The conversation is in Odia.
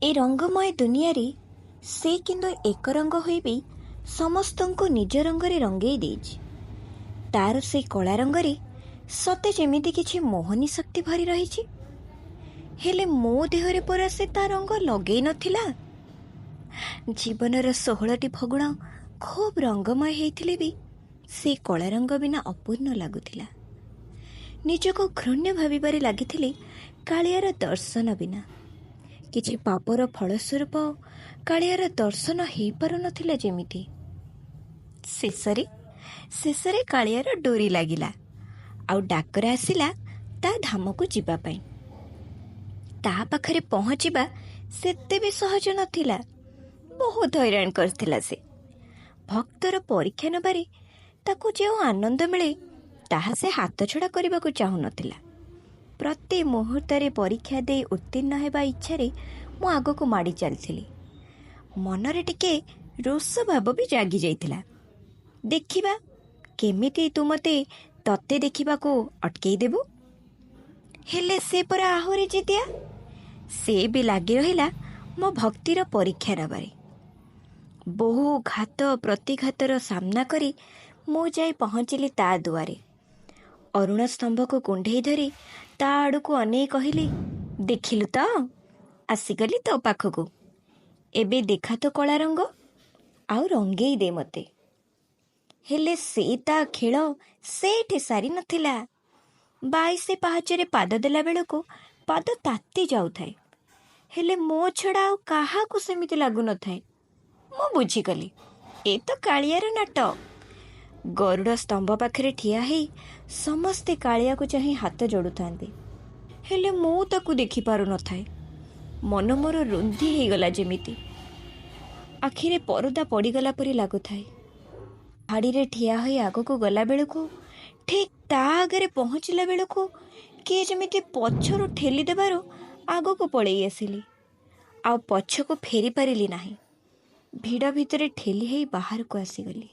ଏ ରଙ୍ଗମୟ ଦୁନିଆରେ ସେ କିନ୍ତୁ ଏକରଙ୍ଗ ହୋଇ ବି ସମସ୍ତଙ୍କୁ ନିଜ ରଙ୍ଗରେ ରଙ୍ଗେଇ ଦେଇଛି। ତାର ସେଇ କଳା ରଙ୍ଗରେ ସତେ ଯେମିତି କିଛି ମୋହନୀ ଶକ୍ତି ଭରି ରହିଛି। ହେଲେ ମୋ ଦେହରେ ପରା ସେ ତା ରଙ୍ଗ ଲଗେଇ ନଥିଲା। ଜୀବନର 16ଟି ଫଗୁଣ ଖୁବ୍ ରଙ୍ଗମୟ ହେଇଥିଲେ ବି ସେ କଳା ରଙ୍ଗ ବିନା ଅପୂର୍ଣ୍ଣ ଲାଗୁଥିଲା। ନିଜକୁ ଘୃଣ୍ୟ ଭାବିବାରେ ଲାଗିଥିଲି କାଳିଆର ଦର୍ଶନ ବିନା। କିଛି ପାପର ଫଳସ୍ୱରୂପ କାଳିଆର ଦର୍ଶନ ହେଇପାରୁନଥିଲା ଯେମିତି। ଶେଷରେ ଶେଷରେ କାଳିଆର ଡୋରି ଲାଗିଲା ଆଉ ଡାକରା ଆସିଲା ତା ଧାମକୁ ଯିବା ପାଇଁ। ତା ପାଖରେ ପହଞ୍ଚିବା ସେତେ ବି ସହଜ ନଥିଲା। ବହୁତ ହଇରାଣ କରିଥିଲା ସେ। ଭକ୍ତର ପରୀକ୍ଷା ନେବାରେ ତାକୁ ଯେଉଁ ଆନନ୍ଦ ମିଳେ ତାହା ସେ ହାତଛଡ଼ା କରିବାକୁ ଚାହୁଁନଥିଲା। ପ୍ରତି ମୁହୂର୍ତ୍ତରେ ପରୀକ୍ଷା ଦେଇ ଉତ୍ତୀର୍ଣ୍ଣ ହେବା ଇଚ୍ଛାରେ ମୁଁ ଆଗକୁ ମାଡ଼ି ଚାଲିଥିଲି। ମନରେ ଟିକେ ରୋଷ ଭାବ ବି ଜାଗି ଯାଇଥିଲା। ଦେଖିବା କେମିତି ତୁ ମୋତେ ତତେ ଦେଖିବାକୁ ଅଟକେଇ ଦେବୁ। ହେଲେ ସେ ପରା ଆହୁରି ଜିଦିଆ। ସେ ବି ଲାଗି ରହିଲା ମୋ ଭକ୍ତିର ପରୀକ୍ଷା ନେବାରେ। ବହୁ ଘାତ ପ୍ରତିଘାତର ସାମ୍ନା କରି ମୁଁ ଯାଇ ପହଞ୍ଚିଲି ତା ଦୁଆରେ। ଅରୁଣ ସ୍ତମ୍ଭକୁ କୁଣ୍ଢେଇ ଧରି ତା ଆଡ଼କୁ ଅନେଇ କହିଲି, ଦେଖିଲୁ ତ, ଆସିଗଲି ତୋ ପାଖକୁ। ଏବେ ଦେଖା ତ କଳା ରଙ୍ଗ, ଆଉ ରଙ୍ଗେଇ ଦେ ମୋତେ। ହେଲେ ସେ ତା ଖେଳ ସେଇଠି ସାରି ନଥିଲା। 22 ପାହାଚରେ ପାଦ ଦେଲା ବେଳକୁ ପାଦ ତାତି ଯାଉଥାଏ। ହେଲେ ମୋ ଛଡ଼ା ଆଉ କାହାକୁ ସେମିତି ଲାଗୁନଥାଏ। ମୁଁ ବୁଝିଗଲି ଏ ତ କାଳିଆର ନାଟ। ଗରୁଡ଼ ସ୍ତମ୍ଭ ପାଖରେ ଠିଆ ହେଇ ସମସ୍ତେ କାଳିଆକୁ ଚାହିଁ ହାତ ଯୋଡ଼ୁଥାନ୍ତି, ହେଲେ ମୁଁ ତାକୁ ଦେଖିପାରୁନଥାଏ। ମନ ମୋର ରୁନ୍ଧି ହେଇଗଲା ଯେମିତି। ଆଖିରେ ପରଦା ପଡ଼ିଗଲା ପରି ଲାଗୁଥାଏ। ଧାଡ଼ିରେ ଠିଆ ହୋଇ ଆଗକୁ ଗଲା ବେଳକୁ, ଠିକ୍ ତା ଆଗରେ ପହଞ୍ଚିଲା ବେଳକୁ କିଏ ଯେମିତି ପଛରୁ ଠେଲି ଦେବାରୁ ଆଗକୁ ପଳେଇ ଆସିଲି। ଆଉ ପଛକୁ ଫେରି ପାରିଲି ନାହିଁ। ଭିଡ଼ ଭିତରେ ଠେଲି ହେଇ ବାହାରକୁ ଆସିଗଲି।